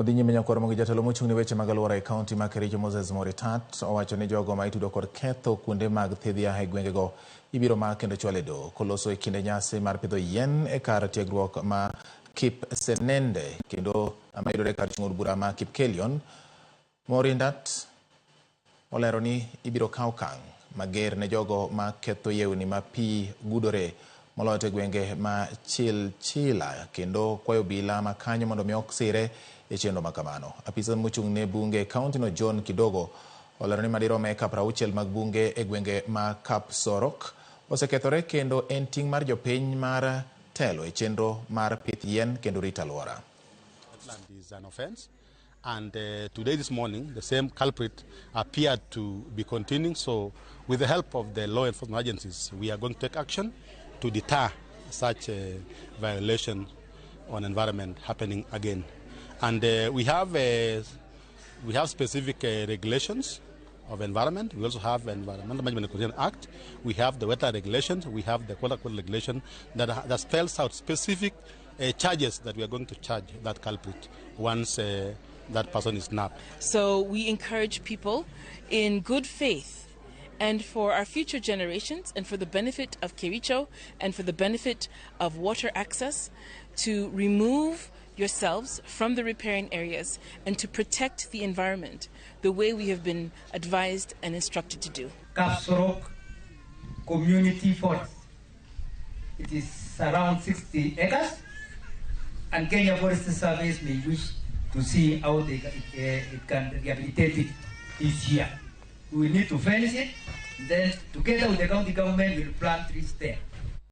Odhi nyime nyakwar Mogi jatelo mochung' ne weche mag alwora e kaunti ma Kericho Moses Moritat owacho ni jogo ma itudo kod ketho kuonde mag thidhia e gwengego ibiro mak kendo chwal e doho. Koloso e kinde nyasi mar pidho yien e kar tiegruok ma Kipsenende kendo mayudore kar chung' od bura ma Kipkelion, Morindat olero ni ibiro kaw okang' mager ne jogo ma ketho yewni ma pi gudore moloyo to e gwenge ma Chilchila kendo kwayo obila ma kanyo mondo mi ok sire e chenro ma kamano. Apisa mochung' ne bunge e kaunti no John Kidogo olero ni madirom eka 60 mag bunge e gwenge ma Kapsorok osekethore kendo en ting' mar jopiny mar telo e chenro mar pith yien kendo rito alwora. Wetland is an offense. And today, this morning, the same culprit appeared to be continuing. So, with the help of the law enforcement agencies, we are going to take action to deter such a violation on environment happening again. And we have specific regulations of environment. We also have Environmental Management and Conservation Act. We have the wetland regulations. We have the water quality regulation that spells out specific charges that we are going to charge that culprit once that person is nabbed. So we encourage people in good faith and for our future generations and for the benefit of Kericho and for the benefit of water access to remove yourselves from the riparian areas and to protect the environment the way we have been advised and instructed to do. Kapsorok Community Forest. It is around 60 acres, and Kenya Forest Service may wish to see how it can rehabilitate it this year. We will need to fence it, then together with the county government, we will plant trees there.